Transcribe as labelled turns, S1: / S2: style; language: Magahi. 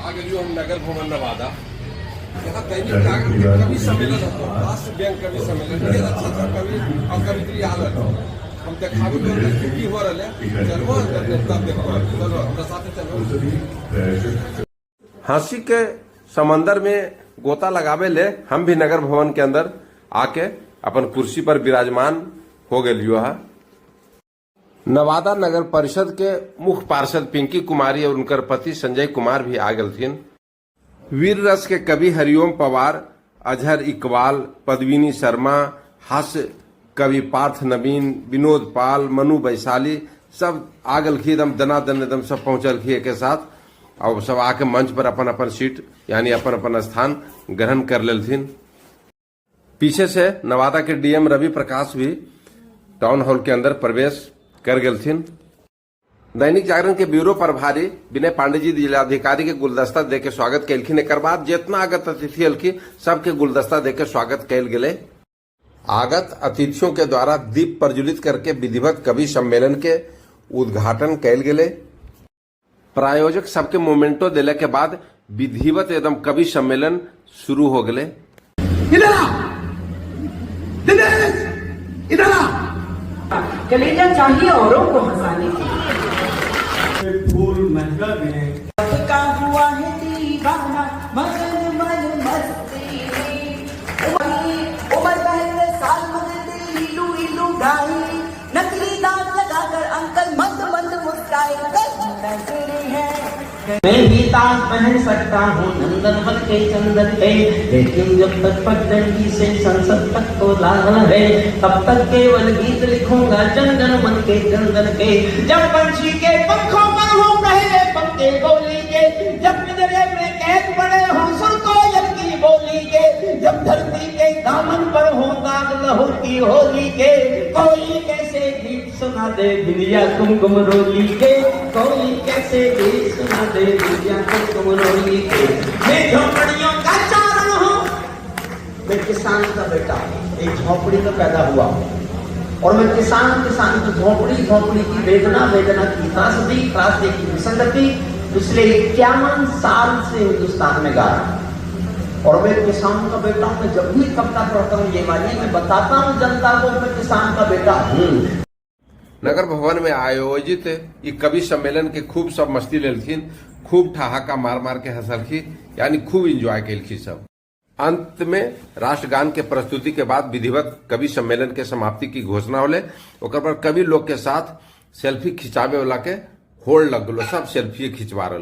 S1: आ गेलियो हम नगर भवन नवादा। यहाँ दैनिक जागरण के कवि सम्मेलन होतो, राष्ट्र बैंक कवि सम्मेलन। ढेर अच्छा अच्छा कवि और कवित्री आल हन। हम देखाबी तो की की हो रहले। चलबो अंदर ने, तब देखबो। चलो, हमरा साथे चलो। हंसी के समंदर में गोता लगावे ले हम भी नगर भवन के अंदर आके अपन कुर्सी पर विराजमान हो गेलियो है। नवादा नगर परिषद के मुख्य पार्षद पिंकी कुमारी और उनकर पति संजय कुमार भी आ गेलथिन। वीर रस के कवि हरिओम पवार, अजहर इकबाल, पद्मिनी शर्मा, हास्य कवि पार्थ नवीन, विनोद पाल, मनु वैशाली सब आ गेलखिन। एकदम दनादन एकदम सब पहुंचलखिन एक साथ और सब आके मंच पर अपन अपन सीट, यानी अपन अपन स्थान ग्रहण कर लेलथिन। पीछे से नवादा के डीएम रवि प्रकाश भी टाउन हॉल के अंदर प्रवेश कर गेलथिन। दैनिक जागरण के ब्यूरो प्रभारी विनय पांडे जी जिलाधिकारी के गुलदस्ता दे के स्वागत कैलखिन। एकर बाद जितना आगत अतिथि अलखिन, सबके गुलदस्ता दे के स्वागत कैल गेले। आगत अतिथियों के द्वारा दीप प्रज्वलित करके विधिवत कवि सम्मेलन के उद्घाटन कैल गेले। प्रायोजक सबके मोमेंटो देले के बाद विधिवत एकदम कवि सम्मेलन शुरू हो गए।
S2: इधर आ दिनेश, इधर आ।
S3: कलेजा चाहिए औरों को हंसाने के लिए।
S4: फूल महंगा में
S3: का हुआ है दीवाना मगन मन मस्ती में। उम्र पहले साल मगर दिल इलू इलू गाए। नकली दांत लगाकर अंकल मंद मंद मुस्कुराए। नजरे हैं।
S5: मैं भी ताज पहन सकता हूँ नंदनवन के चंदन के, लेकिन जब तक पगडंडी से संसद तक को लाना है, तब तक केवल गीत लिखूंगा जनगण मन के चंदन के। जब पंछी के पंखों पर हो पहले पंखे गोली के, जब पिंजरे में कैद पड़े हो सुर कोयल की बोली के, जब धरती के दामन पर हो दाग लहू की होली के, कोई कैसे गीत सुना दे बिंदिया कुमकुम रोली के? कोई कैसे गीत सुना दे बिंदिया कुमकुम रोली के? मैं झोपड़ियों का चारण हूँ। मैं किसान का बेटा हूँ, एक झोपड़ी में पैदा हुआ हूँ और मैं किसान, किसान की झोपड़ी, झोपड़ी की वेदना, वेदना की त्रासदी, त्रासदी की विसंगति पिछले 51 साल से हिंदुस्तान में गा रहा हूं और मैं किसान का बेटा हूं। मैं जब भी कविता पढ़ता हूँ ये वाली, मैं बताता हूँ जनता को, मैं किसान का बेटा हूं।
S1: नगर भवन में आयोजित ई कवि सम्मेलन के खूब सब मस्ती लेलखिन। खूब ठहाका मार मार के हंसलखिन, यानी खूब इंजॉय केलखिन सब। अंत में राष्ट्रगान के प्रस्तुति के बाद विधिवत कवि सम्मेलन के समाप्ति की घोषणा होले। ओकर पर कवि लोग के साथ सेल्फी खिंचावे वाला के होड़ लग गलो। सब सेल्फी खिंचवा रहा।